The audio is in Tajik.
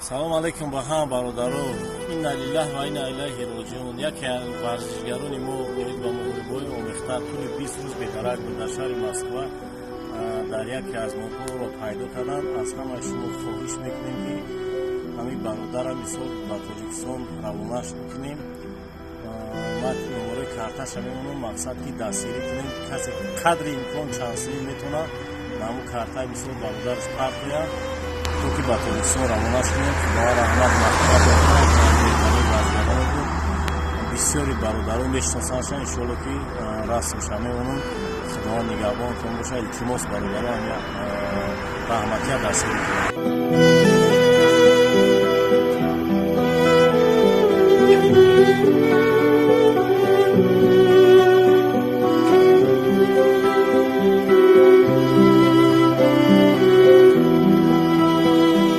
Салом алейкум ба ҳама бародаро. Инна лиллаҳ ва инна илайҳи роҷиун. Яке аз варзишгарони мо оид ба муҳорибаҳои омехта тӯли 20 рӯз бедарак буд дар шаҳри Москва. Дар яке аз моҳҳоро пайдо карданд. Аз ҳамаи шумо хоҳиш мекунем, ки ҳамин бародара мисол ба Тоҷикистон равонаш кунем. Ман номерои карташа мемонам, мақсад ки дастгирӣ кунем. Касе қадри имкон чанд сумӣ метавонад, ҳамун картаи мисол бародараш партояд, то ки ба Тоҷикистон равонаш кунем. Худованд раҳмат мағфират кунад, беҳтарин варзишгарон буд. Бисёри бародарон мешиносандша, иншоалло, ки расмша мемонам. Худованд нигаҳбонтон бошад. Илтимос, бародарон, раҳматия дастгирӣ кунед.